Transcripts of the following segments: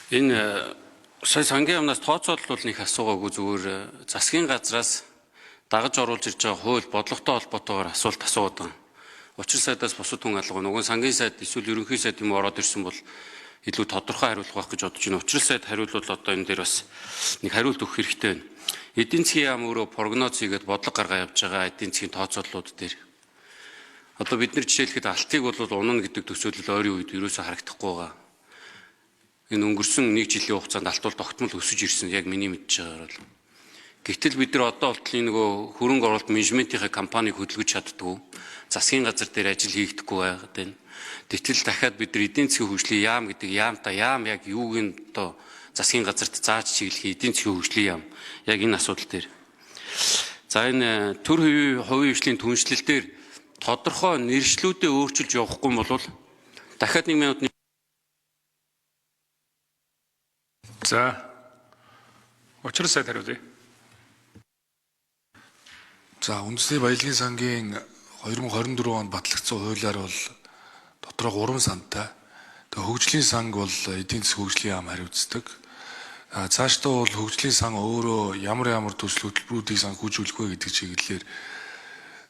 Энэ сая сангийн яамнаас тооцоолол бол нэг асуугаагүй, зүгээр засгийн газраас дагаж оруулж ирж байгаа хууль бодлоготой холбоотойгоор асуулт асууад байгаа. Учир сайдаас бусад хүн алга. Нөгөө сангийн сайд эсвэл ерөнхий сайд юм ороод ирсэн бол илүү тодорхой хариулах байх гэж бодож байна. Учир сайд хариулвал одоо энэ дээр бас нэг хариулт өгөх хэрэгтэй байна. Эдийн засгийн яам өөрөө прогноз хийгээд бодлого гаргаа явж байгаа эдийн засгийн тооцооллууд дээр. Одоо бид нар жишээлхэд алтыг бол унана гэдэг төсөөлөл ойрын үед ерөөсөө харагдахгүй байгаа. Энэ өнгөрсөн нэг жилийн хугацаанд алт бол тогтмол өсөж ирсэн, яг миний мэдж байгаагаар бол. Гэтэл бид нар одоо болтол нөгөө хөрөнгө оруулалт менежментийнхээ компанийг хөдөлгөж чаддгүй. Засгийн газар дээр ажил хийгдэхгүй байгаад байна. Гэтэл дахиад бид нар эдийн засгийн хөгжлийн яам гэдэг яамта яам яг юуг нь одоо засгийн газарт зааж чиглэх эдийн засгийн хөгжлийн яам яг энэ асуудал дээр. За энэ төр хувийн хвшлийн түншлэл дээр тодорхой нэршлүүдээ өөрчилж явахгүй бол дахиад 1 минутны. За. Учир сайд хариулъя. За, үндэсний баялагын сангийн 2024 онд батлагдсан хуулиар бол дотроо 3 сантай. Тэгээ хөгжлийн санг бол эдийн засгийн хөгжлийн яам хариуцдаг. Цаашдаа бол хөгжлийн сан өөрөө ямар ямар төсөл хөтөлбөрүүдийг санхүүжүүлэх вэ гэдэг чиглэлээр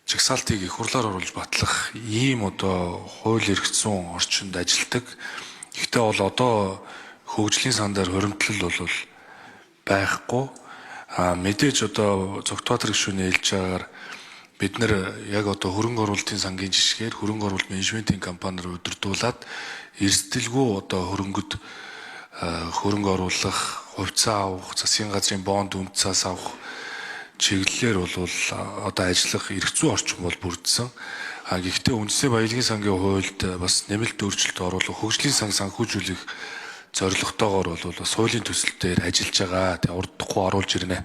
жагсаалтыг их хурлаар оруулж батлах ийм одоо хууль эрх зүйн орчинд ажилладаг. Гэхдээ бол одоо хөгжлийн сан дээр хуримтлал бол байхгүй. Мэдээж одоо Цогтбаатар гишүүний хэлж байгаагаар бид нэр яг одоо хөрөнгө оруулалтын сангийн жишгээр хөрөнгө оруулалт менежментийн компаниар удирдуулаад эрсдэлгүй одоо хөрөнгөд хөрөнгө оруулах, хувьцаа авах, засгийн газрын бонд үнцаас авах чиглэлээр бол одоо ажиллах эрх зүйн орчин бол бүрдсэн. Гэхдээ үндэсний баялагын сангийн хуульд бас нэмэлт өөрчлөлт оруулах, хөгжлийн сан санхүүжүүлэх зорилготойгоор бол бас хуулийн төсөл дээр ажиллаж байгаа. Тэгээ урдахгүй оруулж ирнэ.